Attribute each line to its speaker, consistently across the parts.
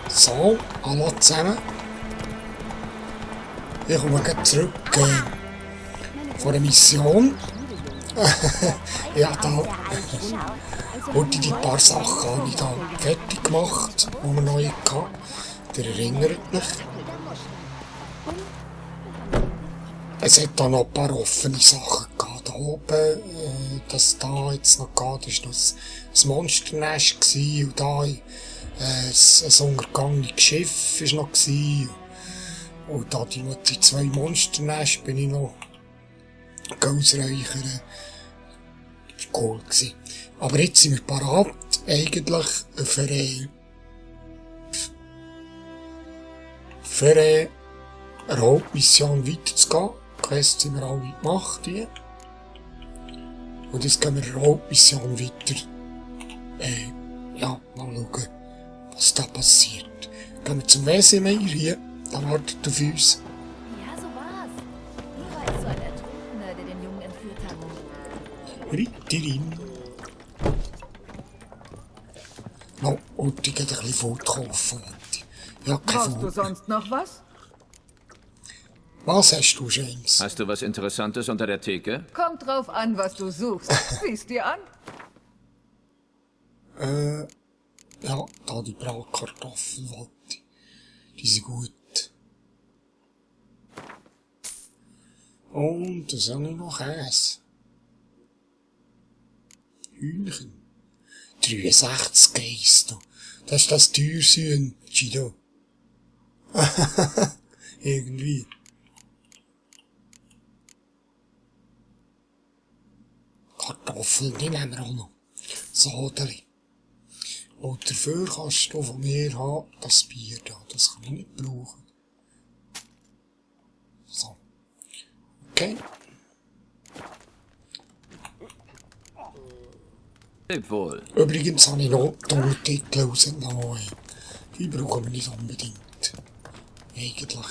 Speaker 1: So, hallo zusammen. Ich komme gleich zurück von der Mission. Ja, da wurde die paar Sachen habe ich da fertig gemacht, die wir neu hatten. Ihr erinnert mich. Es hat da noch ein paar offene Sachen gehabt. Da oben, das da jetzt noch gehabt, das war noch ein Monsternest gewesen, und da ein untergegangenes Schiff war noch gewesen. Und da die zwei Monsternest bin ich noch ausreichern. Das war cool gewesen. Aber jetzt sind wir parat, eigentlich für eine Hauptmission weiterzugehen. Die Quests sind wir alle gemacht hier. Und jetzt gehen wir der Hauptmission weiter. Ja, mal schauen, was da passiert. Gehen wir zum Wesemeier hier, da wartet auf uns.
Speaker 2: Ja, so war's. Hier war es so ein Ertrunkener, der den Jungen entführt hat.
Speaker 1: Ritterin. No, und ich gehe ein bisschen Food kaufen. Ja, kein
Speaker 3: Brauchst du
Speaker 1: Food.
Speaker 3: sonst noch was?
Speaker 1: Was hast du, James?
Speaker 4: Hast du was Interessantes unter der Theke?
Speaker 3: Kommt drauf an, was du suchst. Siehst dir an?
Speaker 1: Ja, da die Bratkartoffeln wollte ich. Die sind gut. Und das habe ich noch Käse. Hühnchen. 63 Geist. Das ist das Teuersündchen da. Irgendwie. Kartoffeln, die nehmen wir auch noch. Sodeli. Und dafür kannst du von mir haben, das Bier da. Das kann ich nicht brauchen. So. Okay.
Speaker 4: Leb wohl.
Speaker 1: Übrigens habe ich noch die Untertitel rausgenommen. Die brauchen wir nicht unbedingt. Eigentlich.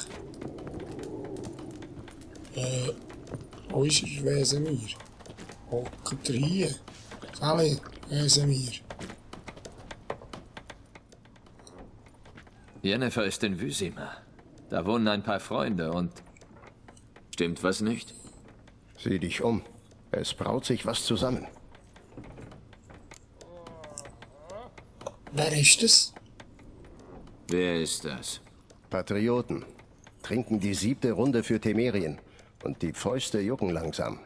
Speaker 1: Wo ist er, Wesemir? Hockt er hier? Sally, Wesemir.
Speaker 4: Jennifer ist in Wüsima. Da wohnen ein paar Freunde und... Stimmt was nicht?
Speaker 5: Sieh dich um. Es braut sich was zusammen.
Speaker 1: Wer ist das?
Speaker 4: Wer ist das?
Speaker 5: Patrioten trinken die 7. Runde für Temerien. Und die Fäuste jucken langsam.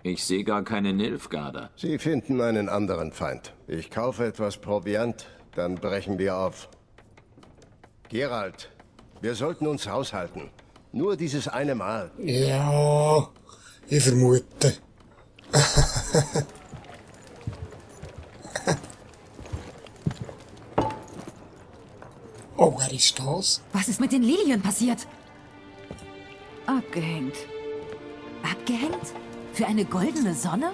Speaker 4: Ich sehe gar keine Nilfgaarder.
Speaker 5: Sie finden einen anderen Feind. Ich kaufe etwas Proviant, dann brechen wir auf. Geralt, wir sollten uns haushalten. Nur dieses eine Mal.
Speaker 1: Ja, ich vermute. Oh, wer ist das?
Speaker 2: Was ist mit den Lilien passiert?
Speaker 3: Abgehängt.
Speaker 2: Abgehängt? Für eine goldene Sonne?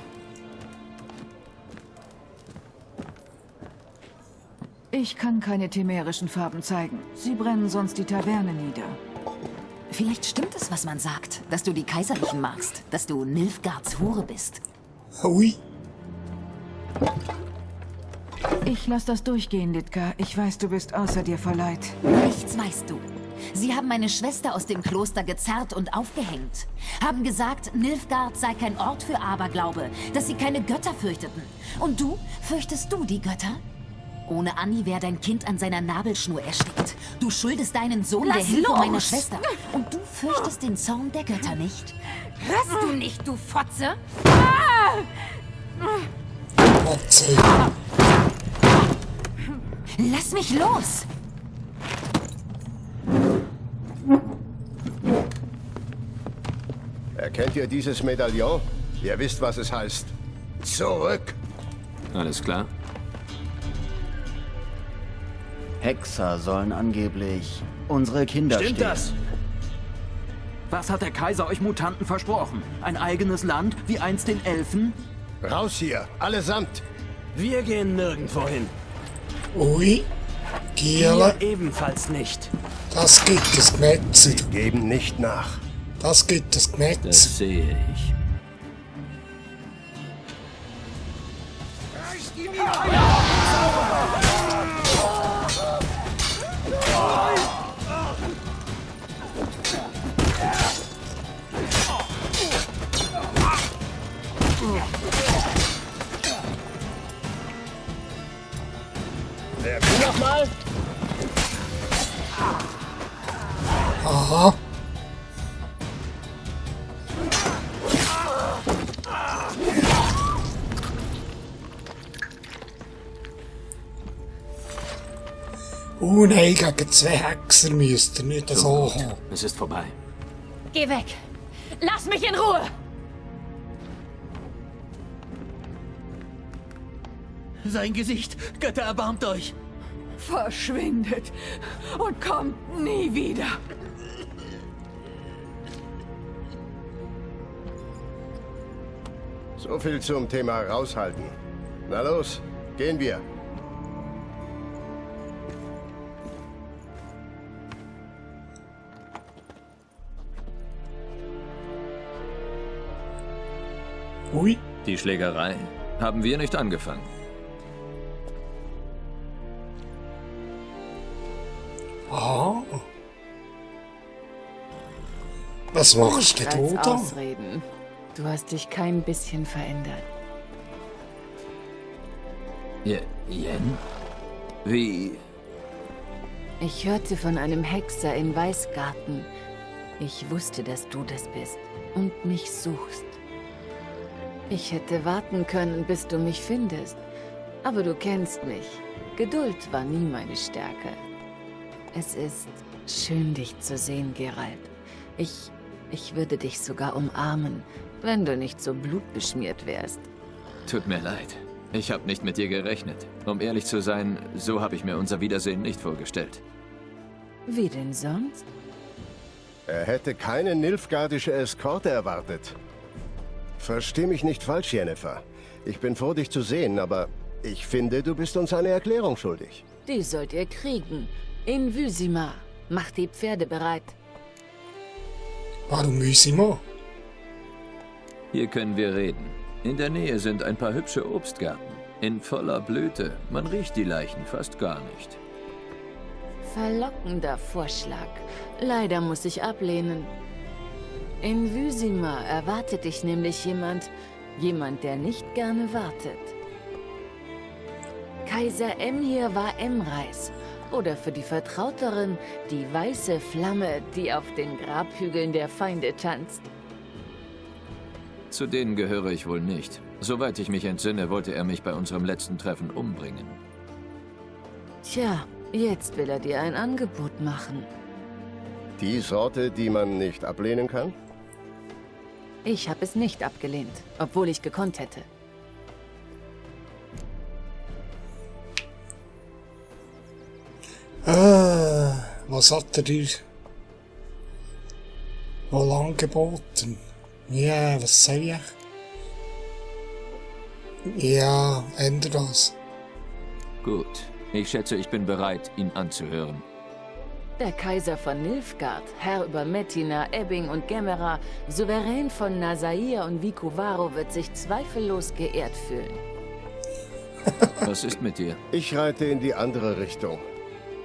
Speaker 3: Ich kann keine temerischen Farben zeigen. Sie brennen sonst die Taverne nieder.
Speaker 2: Vielleicht stimmt es, was man sagt, dass du die Kaiserlichen magst, dass du Nilfgaards Hure bist.
Speaker 1: Ui.
Speaker 3: Ich lass das durchgehen, Litka. Ich weiß, du bist außer dir vor Leid.
Speaker 2: Nichts weißt du. Sie haben meine Schwester aus dem Kloster gezerrt und aufgehängt. Haben gesagt, Nilfgaard sei kein Ort für Aberglaube, dass sie keine Götter fürchteten. Und du, fürchtest du die Götter? Ohne Anni wäre dein Kind an seiner Nabelschnur erstickt. Du schuldest deinen Sohn der Hilfe meiner Schwester. Und du fürchtest den Zorn der Götter nicht? Hörst du nicht, du Fotze?
Speaker 1: Matze.
Speaker 2: Lass mich los!
Speaker 5: Erkennt ihr dieses Medaillon? Ihr wisst, was es heißt. Zurück!
Speaker 4: Alles klar?
Speaker 6: Hexer sollen angeblich unsere Kinder
Speaker 7: Stimmt
Speaker 6: stehlen.
Speaker 7: das? Was hat der Kaiser euch Mutanten versprochen? Ein eigenes Land, wie einst den Elfen?
Speaker 5: Raus hier, allesamt!
Speaker 7: Wir gehen nirgendwo hin.
Speaker 1: Ui. Giele.
Speaker 7: Ihr ebenfalls nicht.
Speaker 1: Das gibt es Gemetzel.
Speaker 5: Geben nicht nach.
Speaker 1: Das gibt es Gemetzel.
Speaker 4: Das sehe ich.
Speaker 1: Nein, gegen 2 Hexer müsst ihr nicht so haben.
Speaker 7: Es ist vorbei.
Speaker 2: Geh weg! Lass mich in Ruhe!
Speaker 7: Sein Gesicht, Götter, erbarmt euch!
Speaker 3: Verschwindet und kommt nie wieder.
Speaker 5: So viel zum Thema raushalten. Na los, gehen wir.
Speaker 1: Ui.
Speaker 4: Die Schlägerei haben wir nicht angefangen.
Speaker 1: Aha. Was machst
Speaker 8: Nichts
Speaker 1: du
Speaker 8: als
Speaker 1: da?
Speaker 8: Ausreden. Du hast dich kein bisschen verändert.
Speaker 4: Yen? Wie?
Speaker 8: Ich hörte von einem Hexer in Weißgarten. Ich wusste, dass du das bist und mich suchst. Ich hätte warten können, bis du mich findest. Aber du kennst mich. Geduld war nie meine Stärke. Es ist schön, dich zu sehen, Geralt. Ich würde dich sogar umarmen, wenn du nicht so blutbeschmiert wärst.
Speaker 4: Tut mir leid. Ich habe nicht mit dir gerechnet. Um ehrlich zu sein, so habe ich mir unser Wiedersehen nicht vorgestellt.
Speaker 8: Wie denn sonst?
Speaker 5: Er hätte keine nilfgaardische Eskorte erwartet. Versteh mich nicht falsch, Yennefer. Ich bin froh, dich zu sehen, aber ich finde, du bist uns eine Erklärung schuldig.
Speaker 8: Die sollt ihr kriegen. In Vysima. Macht die Pferde bereit.
Speaker 1: Warum müssen wir?
Speaker 4: Hier können wir reden. In der Nähe sind ein paar hübsche Obstgärten. In voller Blüte. Man riecht die Leichen fast gar nicht.
Speaker 8: Verlockender Vorschlag. Leider muss ich ablehnen. In Vysima erwartet dich nämlich jemand, der nicht gerne wartet. Kaiser Emhyr war Emreis. Oder für die Vertrauteren die weiße Flamme, die auf den Grabhügeln der Feinde tanzt.
Speaker 4: Zu denen gehöre ich wohl nicht. Soweit ich mich entsinne, wollte er mich bei unserem letzten Treffen umbringen.
Speaker 8: Tja, jetzt will er dir ein Angebot machen.
Speaker 5: Die Sorte, die man nicht ablehnen kann?
Speaker 8: Ich habe es nicht abgelehnt, obwohl ich gekonnt hätte.
Speaker 1: Was hat er dir wohl angeboten? Ja, was soll ich? Ja, ändere das.
Speaker 4: Gut. Ich schätze, ich bin bereit, ihn anzuhören.
Speaker 8: Der Kaiser von Nilfgaard, Herr über Metina, Ebbing und Gemera, Souverän von Nasair und Vicuvaro, wird sich zweifellos geehrt fühlen.
Speaker 4: Was ist mit dir?
Speaker 5: Ich reite in die andere Richtung.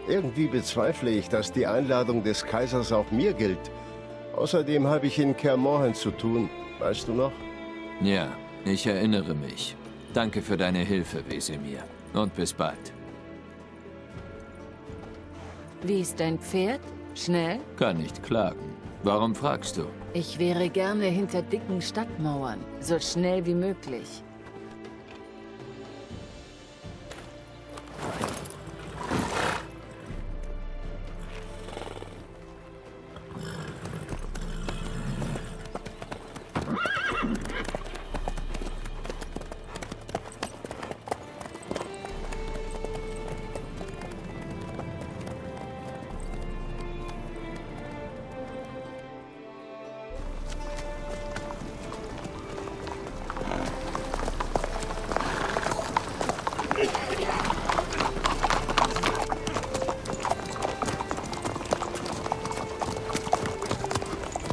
Speaker 5: Irgendwie bezweifle ich, dass die Einladung des Kaisers auch mir gilt. Außerdem habe ich in Kaer Morhen zu tun. Weißt du noch?
Speaker 4: Ja, ich erinnere mich. Danke für deine Hilfe, Wesemir. Und bis bald.
Speaker 8: Wie ist dein Pferd? Schnell?
Speaker 4: Kann nicht klagen. Warum fragst du?
Speaker 8: Ich wäre gerne hinter dicken Stadtmauern, so schnell wie möglich.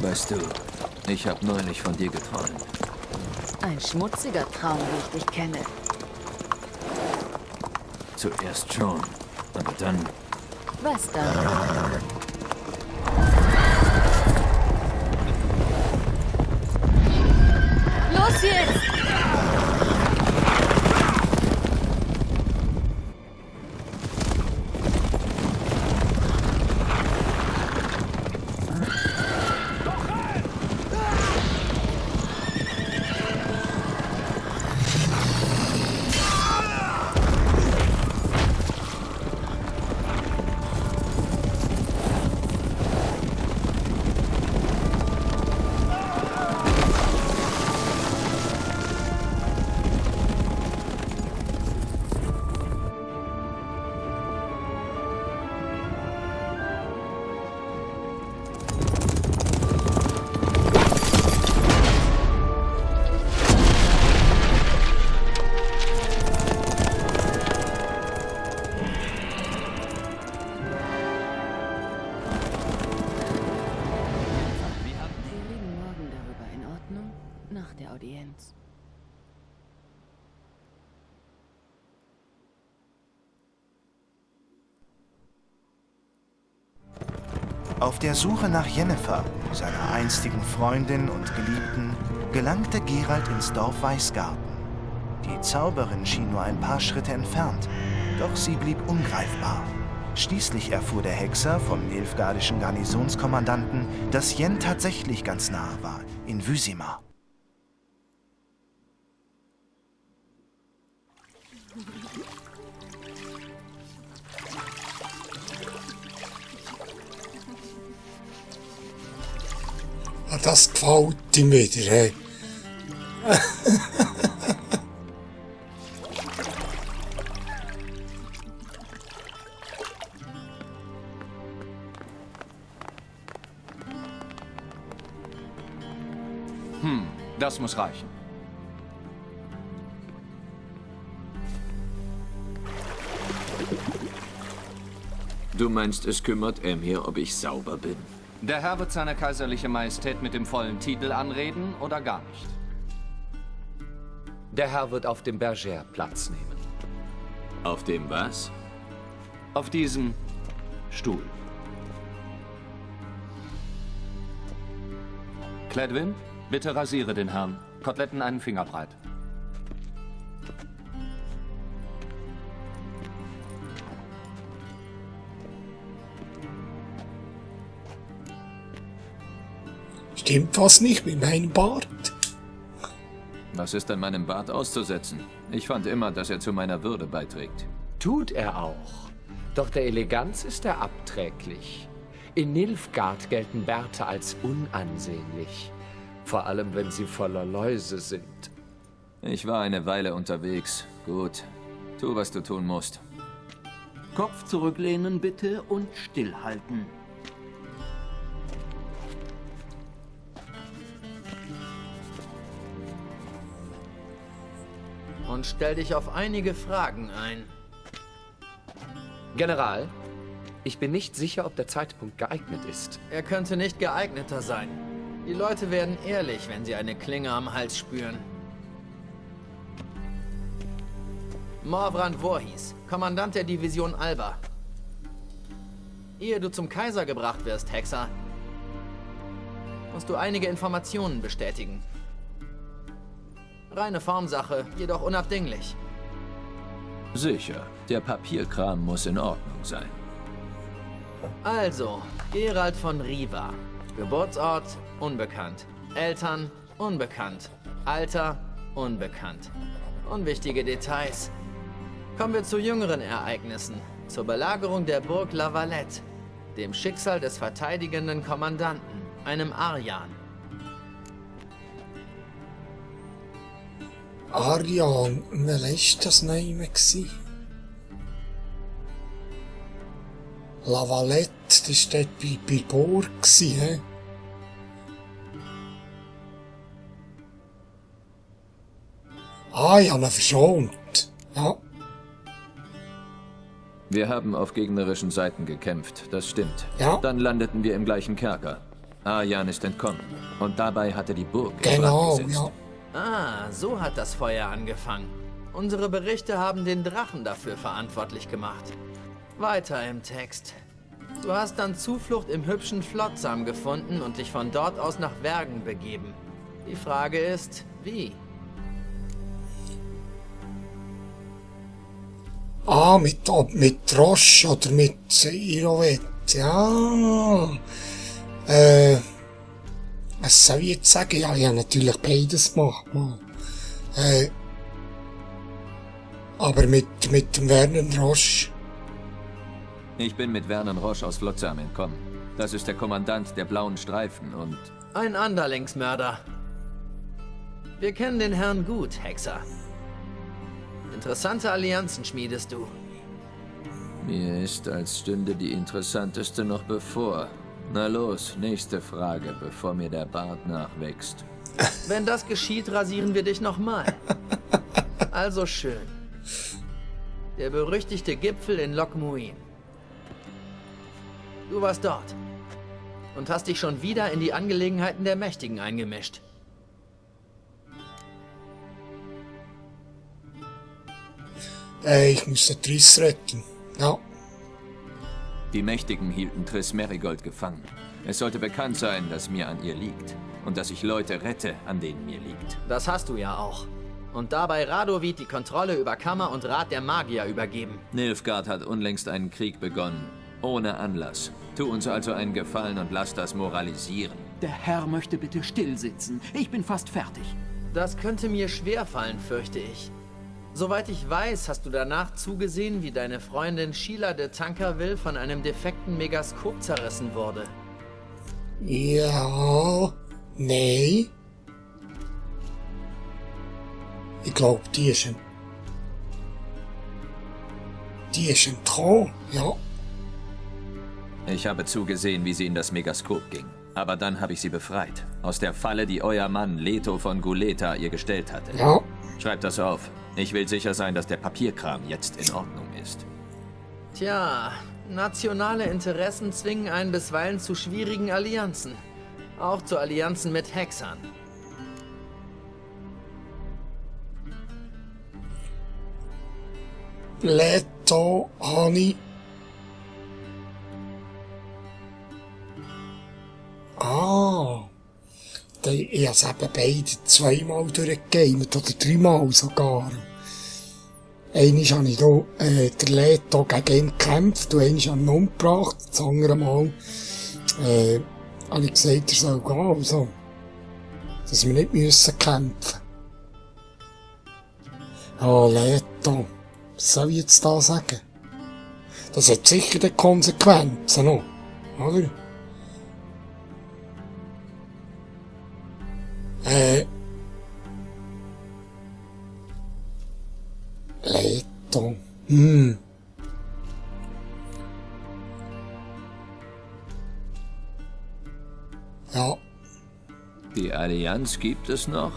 Speaker 4: Weißt du, ich habe neulich von dir geträumt.
Speaker 8: Ein schmutziger Traum, wie ich dich kenne.
Speaker 4: Zuerst schon, aber dann...
Speaker 8: Was dann? Los jetzt! uns.
Speaker 9: Auf der Suche nach Yennefer, seiner einstigen Freundin und Geliebten, gelangte Geralt ins Dorf Weißgarten. Die Zauberin schien nur ein paar Schritte entfernt, doch sie blieb ungreifbar. Schließlich erfuhr der Hexer vom nilfgaardischen Garnisonskommandanten, dass Yen tatsächlich ganz nahe war, in Vizima.
Speaker 1: Ah, das gefällt ihm wieder, hey.
Speaker 10: Das muss reichen.
Speaker 4: Du meinst, es kümmert Emhyr, ob ich sauber bin?
Speaker 10: Der Herr wird seine kaiserliche Majestät mit dem vollen Titel anreden oder gar nicht?
Speaker 11: Der Herr wird auf dem Bergère Platz nehmen.
Speaker 4: Auf dem was?
Speaker 10: Auf diesem Stuhl. Cledwyn, bitte rasiere den Herrn. Koteletten einen Finger breit.
Speaker 1: Stimmt was nicht mit meinem Bart?
Speaker 4: Was ist an meinem Bart auszusetzen? Ich fand immer, dass er zu meiner Würde beiträgt.
Speaker 11: Tut er auch. Doch der Eleganz ist er abträglich. In Nilfgaard gelten Bärte als unansehnlich. Vor allem, wenn sie voller Läuse sind.
Speaker 4: Ich war eine Weile unterwegs. Gut. Tu, was du tun musst.
Speaker 7: Kopf zurücklehnen bitte und stillhalten.
Speaker 12: Und stell dich auf einige Fragen ein.
Speaker 11: General, ich bin nicht sicher, ob der Zeitpunkt geeignet ist.
Speaker 12: Er könnte nicht geeigneter sein. Die Leute werden ehrlich, wenn sie eine Klinge am Hals spüren. Morvrand Vorhis, Kommandant der Division Alba. Ehe du zum Kaiser gebracht wirst, Hexer, musst du einige Informationen bestätigen. Reine Formsache, jedoch unabdinglich.
Speaker 4: Sicher, der Papierkram muss in Ordnung sein.
Speaker 12: Also, Geralt von Riva. Geburtsort, unbekannt. Eltern, unbekannt. Alter, unbekannt. Unwichtige Details. Kommen wir zu jüngeren Ereignissen. Zur Belagerung der Burg La Valette. Dem Schicksal des verteidigenden Kommandanten, einem Arjan.
Speaker 1: Arjan, welches war das Name? La Valette, das war dort bei Burg, hä? Ah, ich habe ihn verschont. Ja.
Speaker 4: Wir haben auf gegnerischen Seiten gekämpft, das stimmt.
Speaker 1: Ja.
Speaker 4: Dann landeten wir im gleichen Kerker. Arjan ist entkommen. Und dabei hatte die Burg in
Speaker 1: Genau,
Speaker 4: Brand gesetzt.
Speaker 1: ja.
Speaker 12: Ah, so hat das Feuer angefangen. Unsere Berichte haben den Drachen dafür verantwortlich gemacht. Weiter im Text. Du hast dann Zuflucht im hübschen Flotsam gefunden und dich von dort aus nach Wergen begeben. Die Frage ist, wie?
Speaker 1: Ah, mit Roche oder mit Irovet. Ja. Was soll ich jetzt sagen? Ja, ich habe natürlich beides gemacht, Mann. Aber mit dem Vernon Roche.
Speaker 4: Ich bin mit Vernon Roche aus Flotsam entkommen. Das ist der Kommandant der Blauen Streifen und...
Speaker 12: Ein Anderlingsmörder. Wir kennen den Herrn gut, Hexer. Interessante Allianzen schmiedest du.
Speaker 4: Mir ist, als stünde die interessanteste noch bevor. Na los, nächste Frage, bevor mir der Bart nachwächst.
Speaker 12: Wenn das geschieht, rasieren wir dich nochmal. Also schön. Der berüchtigte Gipfel in Loch Muin. Du warst dort und hast dich schon wieder in die Angelegenheiten der Mächtigen eingemischt.
Speaker 1: Ich muss den Triss retten. Ja.
Speaker 4: Die Mächtigen hielten Triss Merigold gefangen. Es sollte bekannt sein, dass mir an ihr liegt. Und dass ich Leute rette, an denen mir liegt.
Speaker 12: Das hast du ja auch. Und dabei Radovid die Kontrolle über Kammer und Rat der Magier übergeben.
Speaker 4: Nilfgaard hat unlängst einen Krieg begonnen. Ohne Anlass. Tu uns also einen Gefallen und lass das moralisieren.
Speaker 7: Der Herr möchte bitte still sitzen. Ich bin fast fertig.
Speaker 12: Das könnte mir schwerfallen, fürchte ich. Soweit ich weiß, hast du danach zugesehen, wie deine Freundin Sheila de Tankerville von einem defekten Megaskop zerrissen wurde.
Speaker 1: Ja, nein. Ich glaube, die ist entkommen, ja.
Speaker 4: Ich habe zugesehen, wie sie in das Megaskop ging. Aber dann habe ich sie befreit. Aus der Falle, die euer Mann Leto von Guleta ihr gestellt hatte.
Speaker 1: Ja.
Speaker 4: Schreibt das auf. Ich will sicher sein, dass der Papierkram jetzt in Ordnung ist.
Speaker 12: Tja, nationale Interessen zwingen einen bisweilen zu schwierigen Allianzen. Auch zu Allianzen mit Hexern.
Speaker 1: Leto, Hani. Ich habe es eben beide zweimal durchgegamet, oder dreimal sogar. Einmal habe ich hier, der Leto gegen ihn gekämpft und einmal habe ich ihn umgebracht. Das andere Mal, habe ich gesagt, er soll gehen, also. Dass wir nicht müssen kämpfen. Oh, Leto. Was soll ich jetzt da sagen? Das hat sicher die Konsequenzen noch, oder? Leto. Ja.
Speaker 4: Die Allianz gibt es noch?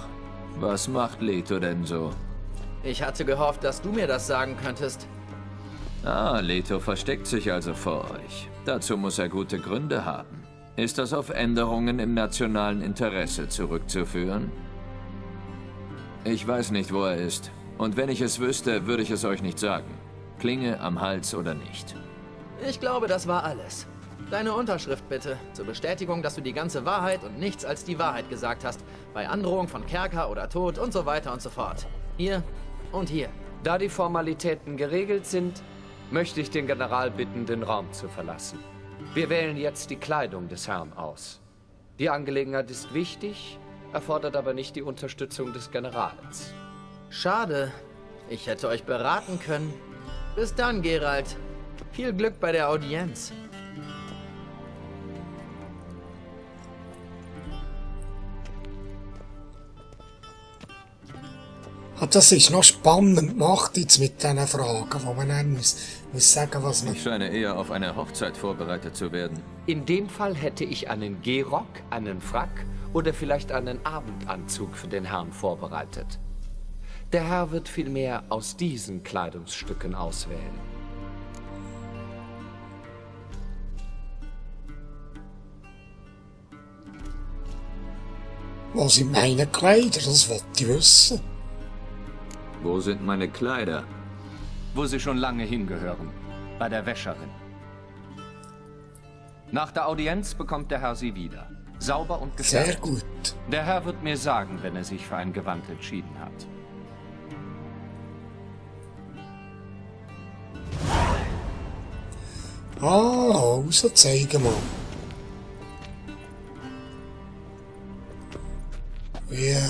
Speaker 4: Was macht Leto denn so?
Speaker 12: Ich hatte gehofft, dass du mir das sagen könntest.
Speaker 4: Ah, Leto versteckt sich also vor euch. Dazu muss er gute Gründe haben. Ist das auf Änderungen im nationalen Interesse zurückzuführen? Ich weiß nicht, wo er ist. Und wenn ich es wüsste, würde ich es euch nicht sagen. Klinge am Hals oder nicht.
Speaker 12: Ich glaube, das war alles. Deine Unterschrift bitte, zur Bestätigung, dass du die ganze Wahrheit und nichts als die Wahrheit gesagt hast. Bei Androhung von Kerker oder Tod und so weiter und so fort. Hier und hier.
Speaker 11: Da die Formalitäten geregelt sind, möchte ich den General bitten, den Raum zu verlassen. Wir wählen jetzt die Kleidung des Herrn aus. Die Angelegenheit ist wichtig, erfordert aber nicht die Unterstützung des Generals.
Speaker 12: Schade. Ich hätte euch beraten können. Bis dann, Geralt. Viel Glück bei der Audienz.
Speaker 1: Das ist noch spannend gemacht jetzt mit diesen Fragen, wo man dann muss sagen, was man...
Speaker 4: Ich scheine eher auf eine Hochzeit vorbereitet zu werden.
Speaker 11: In dem Fall hätte ich einen Gehrock, einen Frack oder vielleicht einen Abendanzug für den Herrn vorbereitet. Der Herr wird vielmehr aus diesen Kleidungsstücken auswählen.
Speaker 1: Wo sind meine Kleider? Das wollte ich wissen.
Speaker 4: Wo sind meine Kleider?
Speaker 10: Wo sie schon lange hingehören. Bei der Wäscherin. Nach der Audienz bekommt der Herr sie wieder. Sauber und gefärbt.
Speaker 1: Sehr gut.
Speaker 10: Der Herr wird mir sagen, wenn er sich für ein Gewand entschieden hat.
Speaker 1: Also zeigen wir. Ja.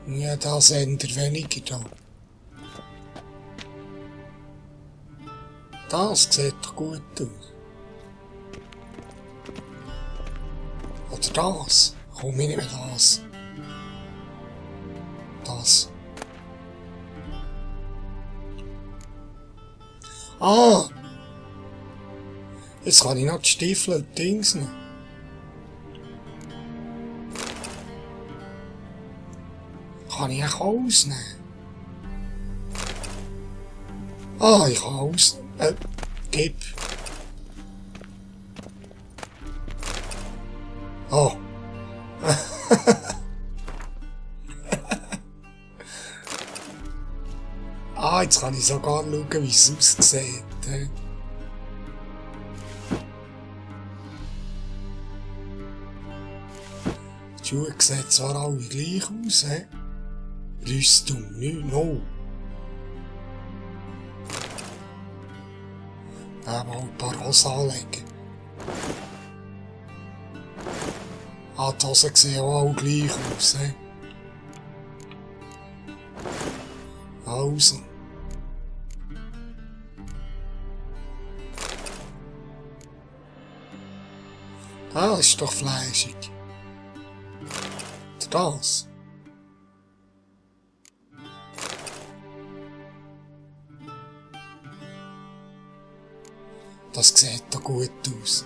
Speaker 1: Ja, da sind weniger da. Das sieht doch gut aus. Oder das? Komm, ich nehme das. Das. Ah! Jetzt kann ich noch die Stiefel und Dings nehmen. Kann ich auch ausnehmen? Ah, ich kann ausnehmen. Gib. Oh. Ah, jetzt kann ich sogar schauen, wie es aussieht. Die Schuhe sehen zwar alle gleich aus, Rüstung 9-0. Mal ein paar Hosen anlegen. Ah, die Hosen sehen auch alle gleich aus, Also. Ah, das ist doch fleischig. Das. Das sieht doch gut aus.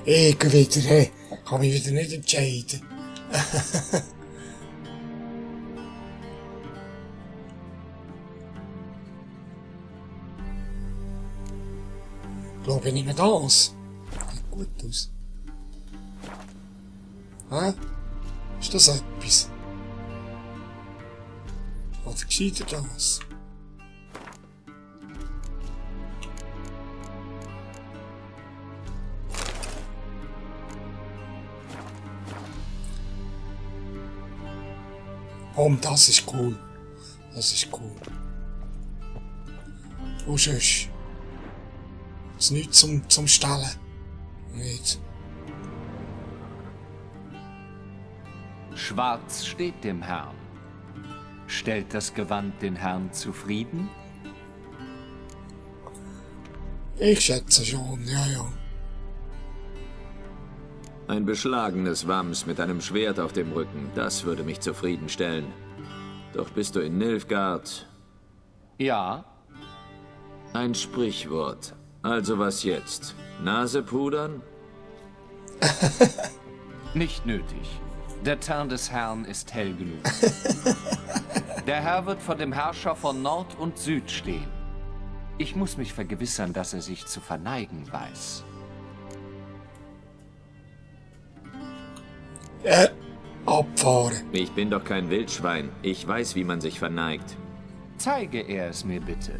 Speaker 1: Ich wieder, hey. Kann mich wieder nicht entscheiden. Glaube ich nicht mehr das. Sieht gut aus. Hä? Ist das etwas? Oder gescheiter das? Oh, das ist cool. Das ist cool. Und sonst. Ist nichts zum Stellen. Nicht.
Speaker 11: Schwarz steht dem Herrn. Stellt das Gewand den Herrn zufrieden?
Speaker 1: Ich schätze schon, ja.
Speaker 4: Ein beschlagenes Wams mit einem Schwert auf dem Rücken, das würde mich zufriedenstellen. Doch bist du in Nilfgaard?
Speaker 11: Ja.
Speaker 4: Ein Sprichwort. Also was jetzt? Nase pudern?
Speaker 11: Nicht nötig. Der Teint des Herrn ist hell genug. Der Herr wird vor dem Herrscher von Nord und Süd stehen. Ich muss mich vergewissern, dass er sich zu verneigen weiß.
Speaker 1: Abfahren.
Speaker 4: Ich bin doch kein Wildschwein. Ich weiß, wie man sich verneigt.
Speaker 11: Zeige er es mir bitte.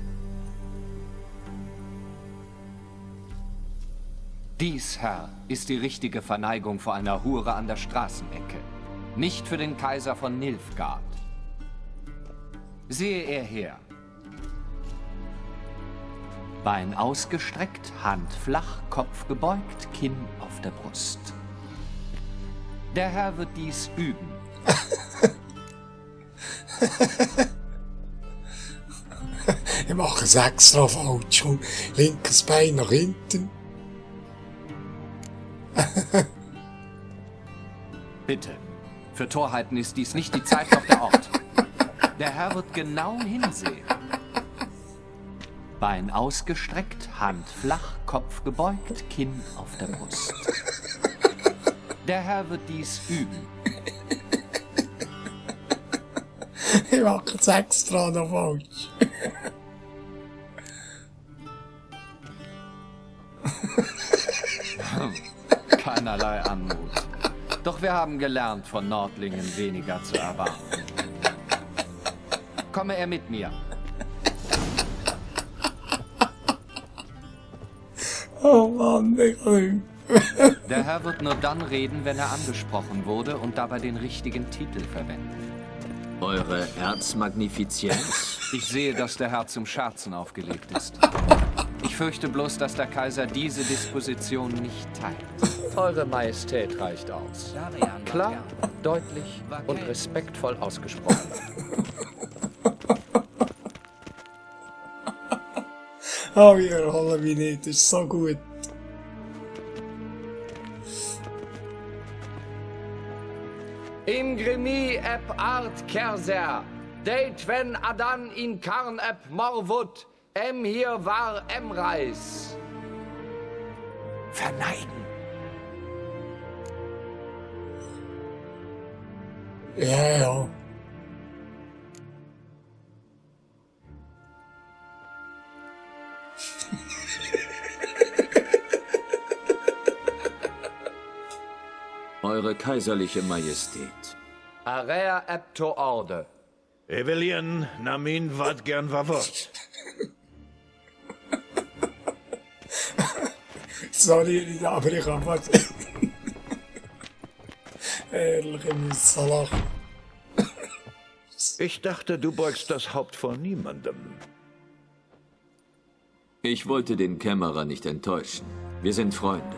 Speaker 11: Dies, Herr, ist die richtige Verneigung vor einer Hure an der Straßenecke. Nicht für den Kaiser von Nilfgaard. Sehe er her. Bein ausgestreckt, Hand flach, Kopf gebeugt, Kinn auf der Brust. Der Herr wird dies üben.
Speaker 1: Ich mache es extra falsch. Linkes Bein nach hinten.
Speaker 11: Bitte. Für Torheiten ist dies nicht die Zeit noch der Ort. Der Herr wird genau hinsehen. Bein ausgestreckt, Hand flach, Kopf gebeugt, Kinn auf der Brust. Der Herr wird dies üben.
Speaker 1: Ich mache es extra noch falsch.
Speaker 11: Keinerlei Anmut. Doch wir haben gelernt, von Nordlingen weniger zu erwarten. Komme er mit mir.
Speaker 1: Oh Mann, ich kann
Speaker 11: Der Herr wird nur dann reden, wenn er angesprochen wurde und dabei den richtigen Titel verwenden.
Speaker 4: Eure Erzmagnifizienz?
Speaker 11: Ich sehe, dass der Herr zum Scherzen aufgelegt ist. Ich fürchte bloß, dass der Kaiser diese Disposition nicht teilt. Eure Majestät reicht aus. Klar, deutlich und respektvoll ausgesprochen.
Speaker 1: Oh, wir holen mich nicht, das ist so gut.
Speaker 11: Imgrimi ep art kerser, Deitwen adan in karn ep morvut, hier war Reis. Verneigen.
Speaker 1: Ja.
Speaker 4: Eure kaiserliche Majestät.
Speaker 11: Area Epto Orde.
Speaker 13: Evelien Namin wat gern Wort.
Speaker 1: Sorry, aber ich habe was. Ehrlich, ich muss so lachen.
Speaker 13: Ich dachte, du beugst das Haupt vor niemandem.
Speaker 4: Ich wollte den Kämmerer nicht enttäuschen. Wir sind Freunde.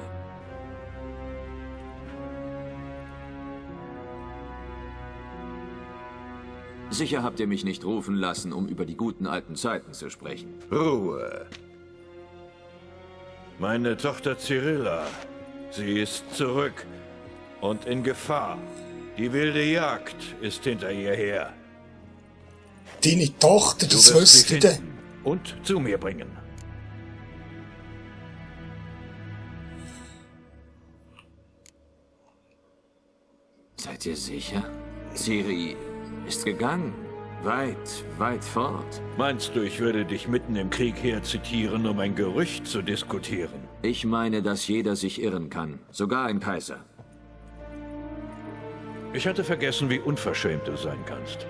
Speaker 4: Sicher habt ihr mich nicht rufen lassen, um über die guten alten Zeiten zu sprechen.
Speaker 13: Ruhe. Meine Tochter Cyrilla, sie ist zurück und in Gefahr. Die wilde Jagd ist hinter ihr her.
Speaker 1: Deine Tochter, das wüsste ich denn.
Speaker 13: Und zu mir bringen.
Speaker 4: Seid ihr sicher? Ciri ist gegangen. Weit, weit fort.
Speaker 13: Meinst du, ich würde dich mitten im Krieg herzitieren, um ein Gerücht zu diskutieren?
Speaker 4: Ich meine, dass jeder sich irren kann. Sogar ein Kaiser.
Speaker 13: Ich hatte vergessen, wie unverschämt du sein kannst.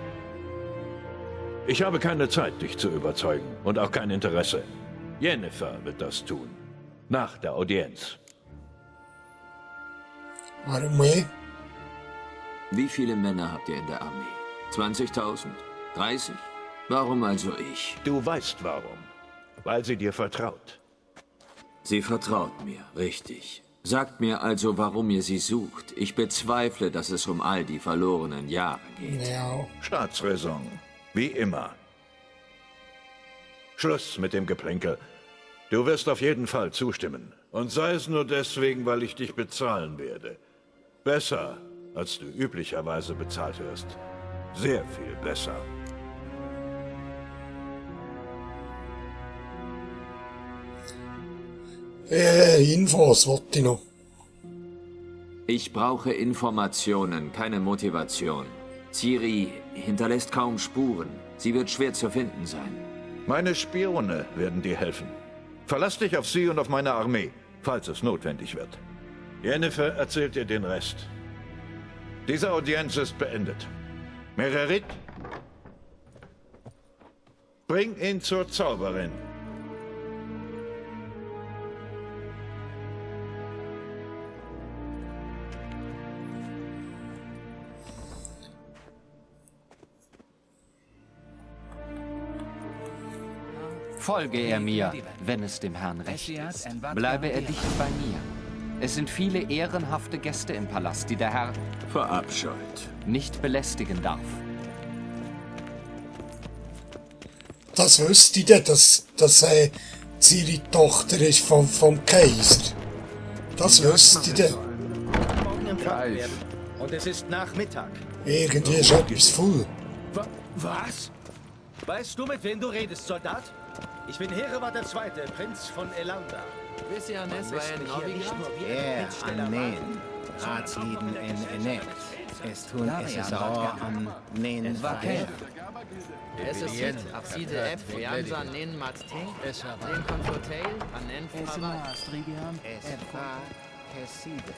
Speaker 13: Ich habe keine Zeit, dich zu überzeugen und auch kein Interesse. Yennefer wird das tun. Nach der Audienz.
Speaker 1: Warum mehr?
Speaker 4: Wie viele Männer habt ihr in der Armee? 20.000? 30? Warum also ich?
Speaker 13: Du weißt warum. Weil sie dir vertraut.
Speaker 4: Sie vertraut mir, richtig. Sagt mir also, warum ihr sie sucht. Ich bezweifle, dass es um all die verlorenen Jahre geht.
Speaker 1: Ja.
Speaker 13: Staatsräson. Wie immer. Schluss mit dem Geplänkel. Du wirst auf jeden Fall zustimmen. Und sei es nur deswegen, weil ich dich bezahlen werde. Besser, als du üblicherweise bezahlt wirst. Sehr viel besser.
Speaker 1: Infos wollte ich noch.
Speaker 4: Ich brauche Informationen, keine Motivation. Ciri hinterlässt kaum Spuren. Sie wird schwer zu finden sein.
Speaker 13: Meine Spione werden dir helfen. Verlass dich auf sie und auf meine Armee, falls es notwendig wird. Yennefer erzählt dir den Rest. Diese Audienz ist beendet. Mererit, bring ihn zur Zauberin.
Speaker 10: Folge er mir, wenn es dem Herrn recht ist. Bleibe er dicht bei mir. Es sind viele ehrenhafte Gäste im Palast, die der Herr
Speaker 4: verabscheut,
Speaker 10: nicht belästigen darf.
Speaker 1: Das wüsste ich denn, dass Ciri Tochter ist vom Kaiser. Das wüsste ich denn.
Speaker 14: Und es ist Nachmittag.
Speaker 1: Irgendwie ist etwas voll.
Speaker 14: Was? Weißt du, mit wem du redest, Soldat? Ich bin Hereward II., Prinz von Elanda.
Speaker 15: Annen, Ratslieden in Enek. Es tun es auch am Nen Vaker.
Speaker 12: Es ist Hit, Abside F, Fianza, Nen Matzting, Den Konfortail, Annen Frava.
Speaker 15: Es war Heside.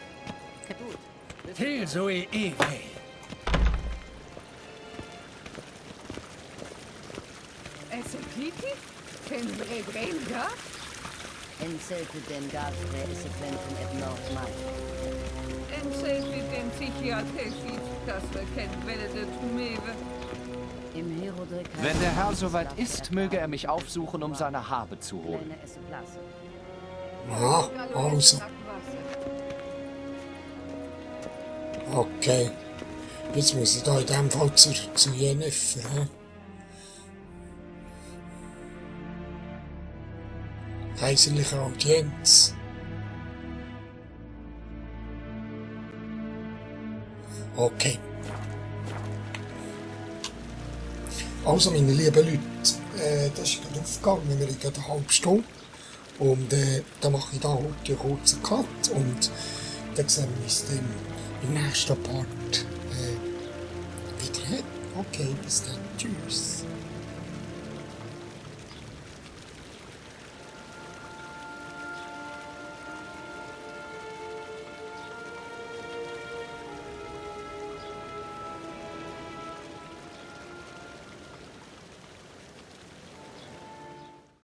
Speaker 14: Til Zoe Ewe.
Speaker 16: Es ist Kiki? Ken Brenga?
Speaker 17: En selten gafre is het wensen et normal.
Speaker 16: En selten psychiatrisch, das wir kennen, welde Tumewe.
Speaker 10: Wenn der Herr soweit ist, möge er mich aufsuchen, um seine Habe zu holen.
Speaker 1: Ja, also. Okay. Jetzt muss ich da in dem Fall zu Yennefer. Kaiserliche Audienz. Okay. Also, meine lieben Leute, das ist gerade aufgegangen. Wir haben gerade eine halbe Stunde. Und dann mache ich da heute einen kurzen Cut. Und dann sehen wir uns dann im nächsten Part wieder. Okay, bis dann. Tschüss.